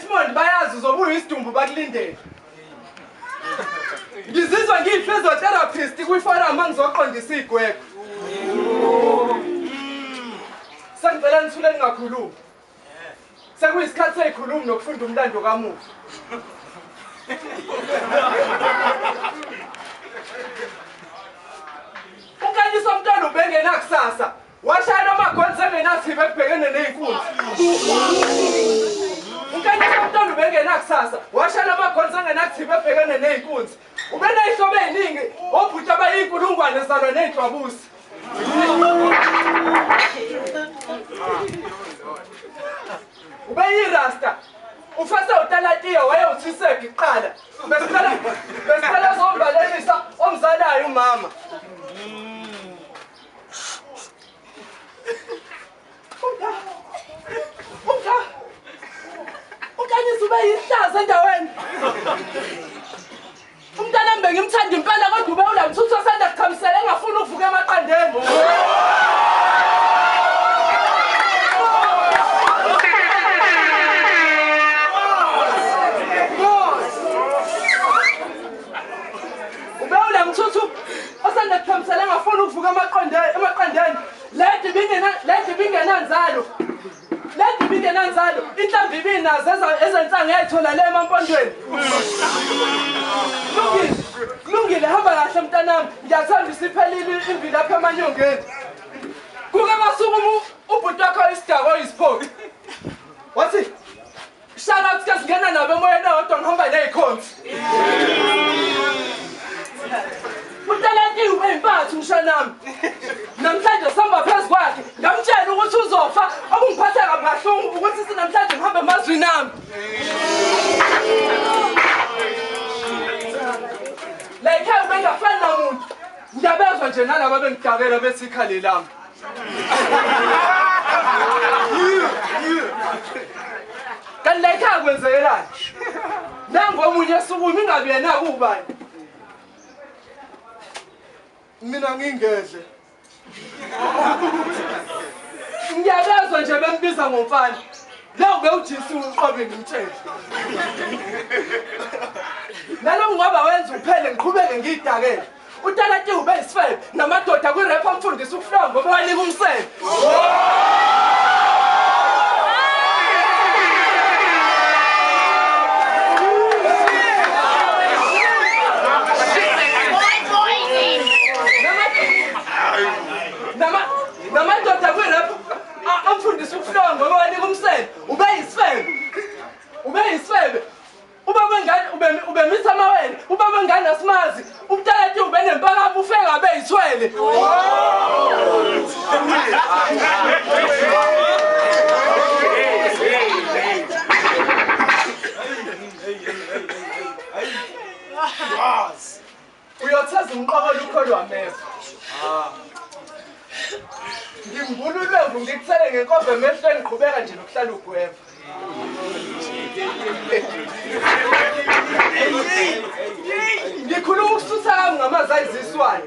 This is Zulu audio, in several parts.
ERichmond bayazi uzobuya isidumbu bakulindele. Ngizizwa ngiyi-physiotherapist kwi-forum angizoqondisa igwegwe. Sengicela nithule ningakhulumi. Sekuyisikhathi seyikhulumi nokufunda umlando kamufi. Unkanyisa umntwana ubengenakusasa. Washayela amagoli engenathiba ekubhekene ney'nkunzi. Unkanyisa umntwana ubengenakusasa. Washayela amagoli engenathiba ebhekene ney'nkunzi. Ubeney'hlobo ey'ningi obhuti abayiy'nkulungwane zalwa ney'nhlwabusi. Ubeyirasta. Ufasa utalatiya wayewuthiseka kuqala. Besiqala zombalelisa omzalayo umama. Unkanyisa ube yihlaza endaweni. Umntanami bengimthanda impela kodwa ube ulamthuthu osanda kuchamisela engafuni ukuvuka emaqandeni. Ube ulamthuthu osanda kuchamisela engafuni ukuvuka emaqandeni. Lady bingenanzalo. Lady bingenanzalo. Inhlambi ibinazo ezensangu yayithola le emampondweni. Kulungile, hamba kahle mntanami. Ngiyathanda isiphelile imvilaphi emanyongeni. Kuke kwasukuma ubhuti wakho isidakwa oyisiphoqi. Wathi shout out ke singena nabo emoyeni owodwa ngihamba nezikhonzi. Utalatiwe ubeyimpathu mshanami. Namhlanje sihamba phezu kwakhe. Ngamtshela ukuthi uzofa. Okungiphatha kabuhlungu ukuthi sinamhlanje ngihambe emazwini ami. La ekhaya ubengafani namuntu. Ngiyabezwa nje nalaba bengidakela bethi ikhale lami. Kanti la ekhaya kwenzekelani? Nangu omunye esukuma ingabi yena kubani? Mina ngingedle. Ngiyabezwa nje bembiza ngomfana. La ubewujisi uqobe ngimtshele. Naloku ngoba wenza uphele ngiqhubeke ngiyidakele. Utalati ube isifebe namadoda kwi-rap amfundisa ukuflowa ngoba wanika umsebe. Namadoda kwi-rap amfundisa ukuflowa ngoba wanika umsebe. Ube yisifebe. Ube yisifebe. Ubaba wengane ubemitha amawele, ubaba wengane asimazi. Umtalati ube nempakamo ufeke abe yithwele. Uyotheza umqokolo ukholo wameva. Ngimbula ulwembu ngikuthele ngenkomba emehlweni ngiqhubeka nje nokuhlala ugweva. Ngikhuluma ukusutha kami ngamazwi ayiziswayo.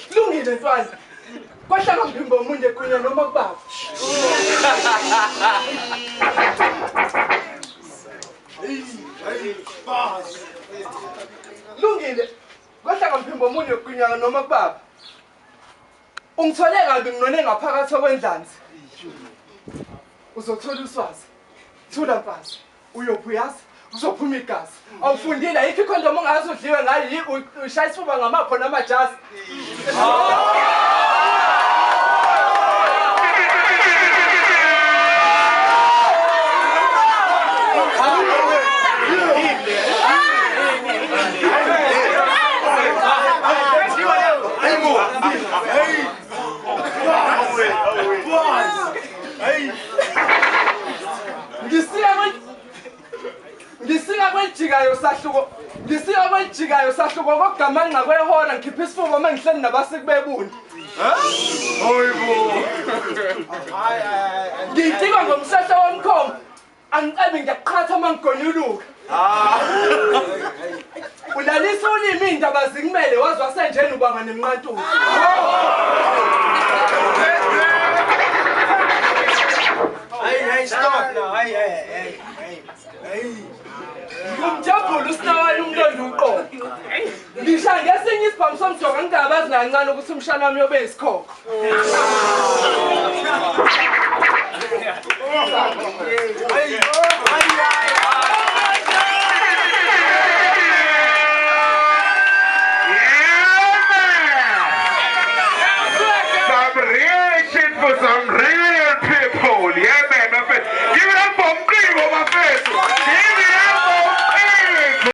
Kulungile ntwana. Kwahlanga mphimbo omunye kunye noma kubaba. Lungile. Kwahlanga mphimbo omunye kunye noma kubaba. Ungithole kabi nginone ngaphakathi kwendlanzi. Uzothola uswazi. Thula mfazi. Uyophuyazi, uzophuma igazi. Awufundile ayikho ikhondomu ongaze udliwe ngayo ushaya isifuba ngamapho namajazi. Ngisika kwelijikayo sahluko kokugamanxa kwehora ngikhipha isifuba uma ngihleli nabasiki bebundi. Hayibo. Ngiyitika ngomsehlo womkhomo. Angicebi ngiyaqhatha uma ngigonyuluka. Ulalisa ulimi iy'ndaba zikumele waze wasenjena ubanga nemnqantulo. Ngisha ngesinye isibhamu somjoka ngingabazi nakancane ukuthi umshana wami uyobe isikhokho. Some real shit for some